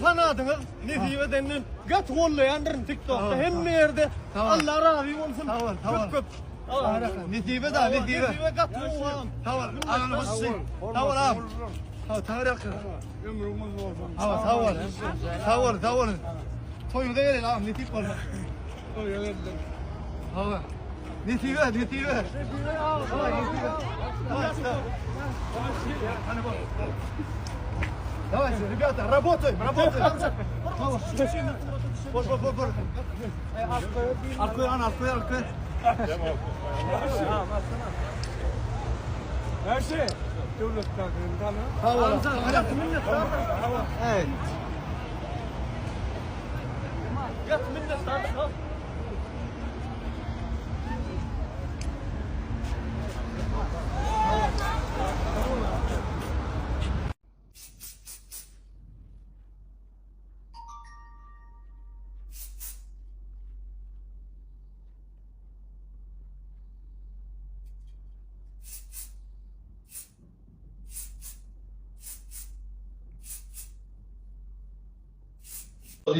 tanadyňyz. Nesibe senden gaty gollaýandyryn TikTokda hemme ýerde. Allah razy bolsun. Sag bol, sag bol. Köp köp. Nesibe da, nesibe. Nesibe gaty gowy agam. Sag bol. Agam hoş Sag bol agam. Sag sag ýakyn. Ömrüňiz bolsun. Sag sag bol. Sag bol, sag bol. Toýuňyza geleýin agam, nesip bolsa. Toýa geldim. Hawa. Nesibe, nesibe. Nesibe agam. Давайте, ребята, работаем, работаем. Bor, bor, bor, bor. Arkoy, an, arkoy, arkoy. Her şey. Döwlet tanı. Sag bol. Evet. Gaty minnetdar.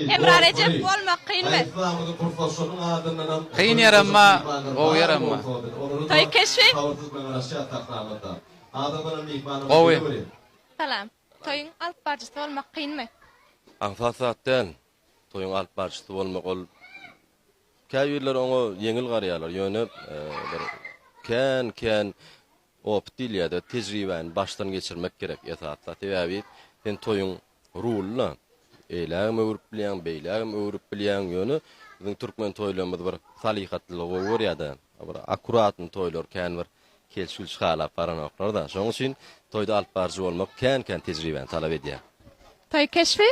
Hemra Rejep bolmak kynmy? Kyn ýerem bar, gowy ýerem bar. Toý keşbi? Gowy. Salam. Toýuň alyp baryjysy bolmak kynmy? Aňsat zat däl. Toýuň alyp baryjysy bolmak ol käbirleri oňa ýeňil garaýarlar, ýöne bir kän kän opyt diýilýär-de, tejribäni başdan geçirmek gerek esasda. Sebäbi sen toýuň ruly-da. Eýlägem öwrüp bilýäň, beýlägem öwrüp bilýäň, ýöne biziň türkmen toýlarymyz bir salyhatlylygy gowy görýär-de. Bir akkuratny toýlar kän bir kelç-gülç halap baranoklar-da. Şonuň üçin toýda alyp baryjy bolmak kän-kän tejribäni talap edýär. Toý keşbi?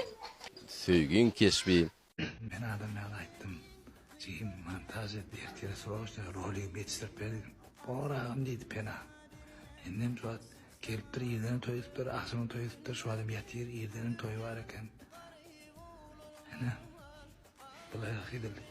Söýgiň keşbi. Men adam ýaly aýtdym. Jigim montaž et ertire sroçno roligimi ýetişdirip ber diýdim. Bor agam diýdi Pena. Indem şu wagt gelipdir irdenem toý edipdir agşamam toý edipdir şu wagtam ýatyr irdenem toýy bar eken. Ine bulaýak edildi.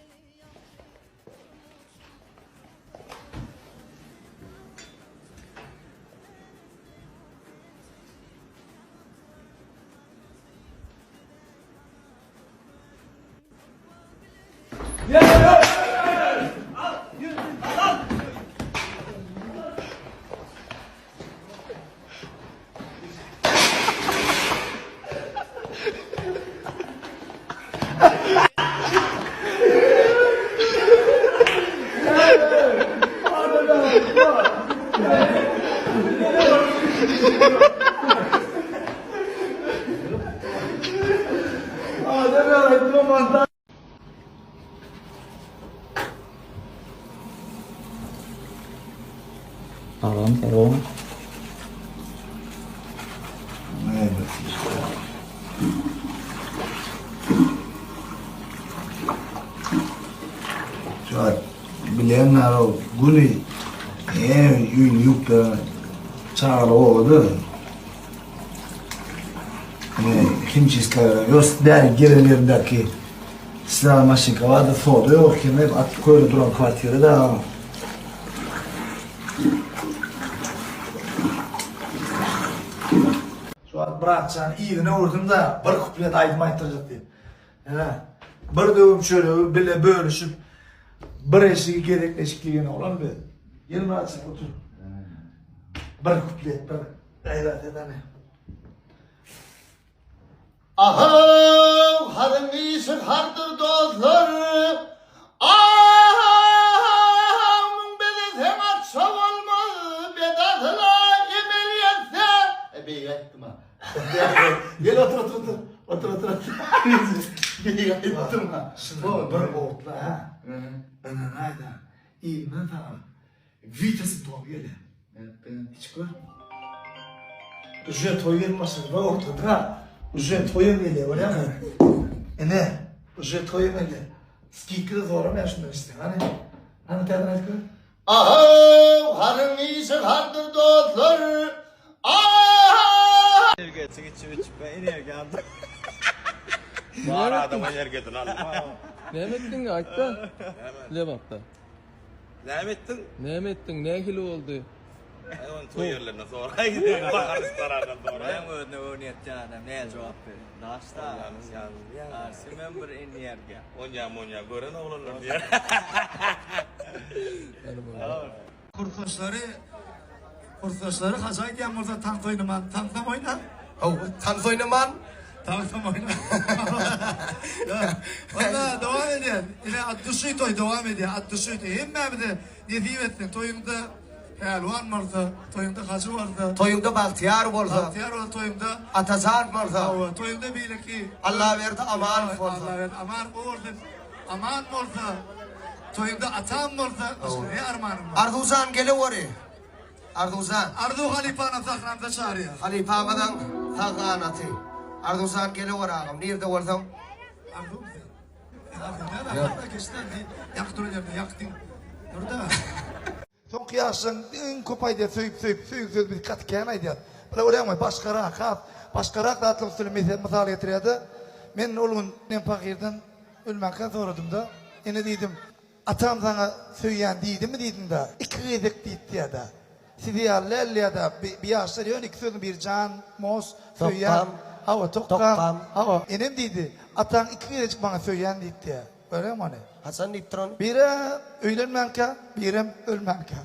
Agam salam. Şu bilenler o güni eee öýüni ýuwup çagalar obada. Himçistka ýos bäri gelen ýerindäki stral maşynka bardy, soda ýok eken, hep at köýde duran kwartira da. Şu wagt bratjany yzyna öwürdim-de, bir kuplet aýdym aýtdyrjak diýip. Ine, bir döwüm çöregi bile bölüşip, bir eşigi gezekleşip geýen oglan biz. Gel bratjan, otur. Bir kuplet, bir gaýrat et hany. Ahaw, haryň işi hardyr dostlar. Ahaw, müň bezeseň atça bolmaz, bedasyla emel ýetse. E, beýik aýtdym-a. Gel otur, otur, otur. Otur, otur, otur. Beýik aýtdym-a. Şuny bir otla, ha? Ynanaý-da, ilinden saňa Witasiň toýy gelýär. Içip gör. Uje toý gelip başlady. Bir ortada. Uje toýam gelýär, görýäňmi? Ine, uje toýam gelýär. Skidka-da zoramaýar şundan içseň. Hany? Hany täzeden aýdyp gör. Ahaw, haryň işi hardyr dostlar. Ahaw! Energetik içip içip ben energiýa aldım. Bar adam energiýasyny aldy. Näme etdiň aýtda? Lebapda. Näme etdiň? Näme etdiň? Nähili boldy? Ony toý ýerlerinde soraý. Bahar restorandan soraý. Meň özüne öwünýetýän adam näme jogap berýär? Daşda. Arsimem bir energiýa. Onýa monýa gören oglanlar diýer. Kursdaşlary Kursdaşlary hajy aýdýan bolsa tans oýnaman, tansam oýna. Hawa, tans oýnaman. Tansam oýna. Onda dowam edýär. Ine at duşy toý dowam edýär. At duşy toý hemmämize nesip etsin. Toýuňda pälwan bolsa, toýuňda hajy bolsa. Toýuňda bagtyýar bolsa. Bagtyýar bolsa toýuňda. Atajan bolsa. Hawa, toýuňda beýleki. Allaberdi Amanow bolsa. Allaberdi Amanow bolsa. Aman bolsa, toýuňda atam bolsa, başga ne armanyň bar? Arzuwjan geleweri. Arzuwjan. Arzuw halypanam sahnamyza çagyrýas. Halypamyzyň sag ganaty. Arzuwjan gelewer agam, nirde bolsaň. Arzuw sen. Arzuw näme? Ýok. Geçdi, ýaky duran ýerde, ýaky diň. Dur-da. Soňky ýaşlaryň iň köp aýdýan söýüp söýüp söýgi sözi biz gaty kän aýdýas. Bular görýäňmi başgarak has başgarak zatlaryň üstüne mesel mysal getirýärde. Men ol gün men pahyrdan ölmänkä soradymda ene diýdim atam saňa söýýän diýdimi diýdimda iki gezek diýdi diýýärda. Siz ýaly däl diýýärda bi ýaşlar ýöne iki sözüň biri jan mos söýýän hawa tokgam hawa enem diýdi ataň iki gezejik maňa söýýän diýdi diýýär. Görýäňmi ony? Haçan diýipdir ony? Biri öýlenmänkä, birem ölmänkä.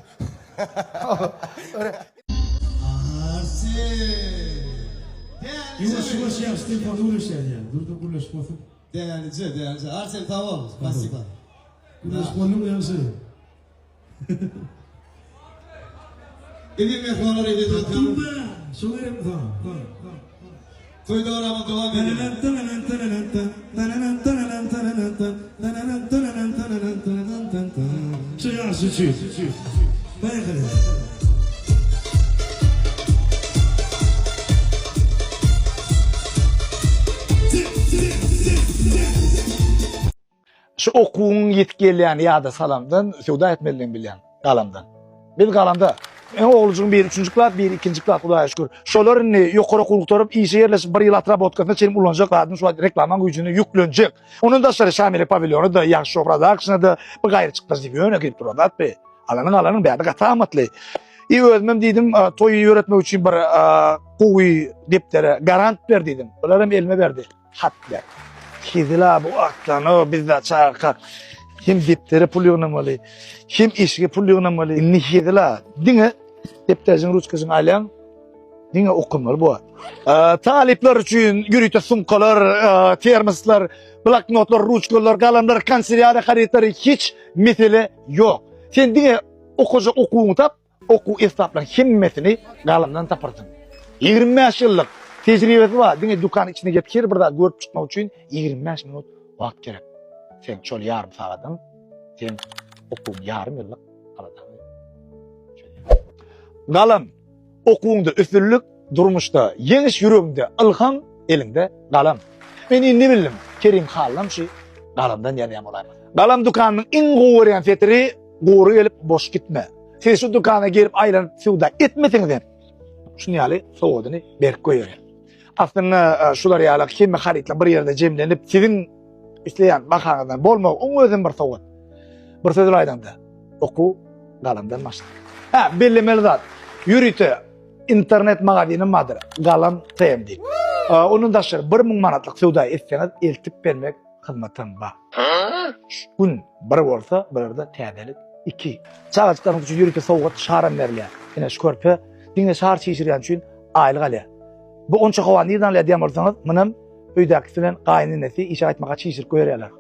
Ýuwaş ýuwaş ýagşy telefonda gürleşýän ýaly. Dur dur gürleşip bolsun. Dälije dälije. Arsen sag bol. Spasiba. Gürleşip bolduňmy ýagşy? Eziz myhmanlar, eziz watanlar. Durma! Şo gerekmi saňa? Toý dowrama dowam edýär. Şu ýagşy üçin. Baýakyly. Şu okuwyň ýetip gelýäni ýada salamdan söwda etmelidigini bilýän galamdan. Biz galamda. Meň oglujygym biri üçünji klas, biri ikinji klas Hudaýa şükür. Şolar indi ýokary okuw gutaryp işe ýerleşip bir ýyl otrabotkasyna çenli ulanjak zadyny şu wagt reklamaň güýjüne ýüklenjek. Ondan daşary Şamelek pawilýony-da, Ýagşy şow prodakşny-da bir gaýry çykdajy diýip ýöne girip duran zat bi. Alanyň alanyň bärde gaty amatly. I özümem diýdim toýy ýöretmek üçin bir gowy depdere garant ber diýdim. Bular hem elime berdi. Hat ber. Hezil-a bu atlany bizde çagakak hem depdere pul ýygnamaly, hem eşige pul ýygnamaly. Indi hezil-a diňe depderjiň ruçkajyňy alýaň, diňe okamaly bu. Talyplar üçin ýörite sumkalar, termoslar, bloknotlar, ruçkalar, galamlar, kanselýariýa harytlary hiç mesele ýok. Sen diňe okajak okuwyňy tap, Okuw esbaplaryň hemmesini galamdan taparsyň. 25 ýyllyk tejribesi bar, diňe dükanyň içine girip her bir zady görüp çykmak üçin 25 minut wagt gerek. Sen şol ýarym sagadyň sen okuwyň ýarym ýyllyk aladaňy çözýär. Galam, okuwyňda üstünlik, durmuşda ýeňiş, ýüregiňde ylham, eliňde galam. Men indi bildim, Kerim Hallam şu galamdan ýazýan bolaýmasa. Galam dükanynyň iň gowy görýän setiri Gury gelip boş gitme. Siz şu dükana girip aýlanyp söwda etmeseňiz hem şuny ýaly sowgadyny berip goýberýär. Aslynda e, şular ýaly hemme harytlar bir ýerde jemlenip siziň isleýän bahaňyzdan bolmagy oň özem bir sowgat. Bir söz bilen aýdanda, okuw galamdan başlar. Ha, bellemeli zat. Ýörite internet magazynym bardyr. Galam TM diýip. E, ondan daşary 1000 manatlyk söwda etseňiz eltip bermek hyzmatam bar. Gün bir bolsa, bularda täzelik iki. Çagajyklaryňyz üçin ýörite sowgat şaram berilýär. Ine şu körpe diňe şar çişirýän üçin aýlyk alýar. Bu onça howa nirden alýar diýen bolsaňyz, munam öýdäkisi bilen gaýynenesi işe gaýtmaka çişirip goýberýärler.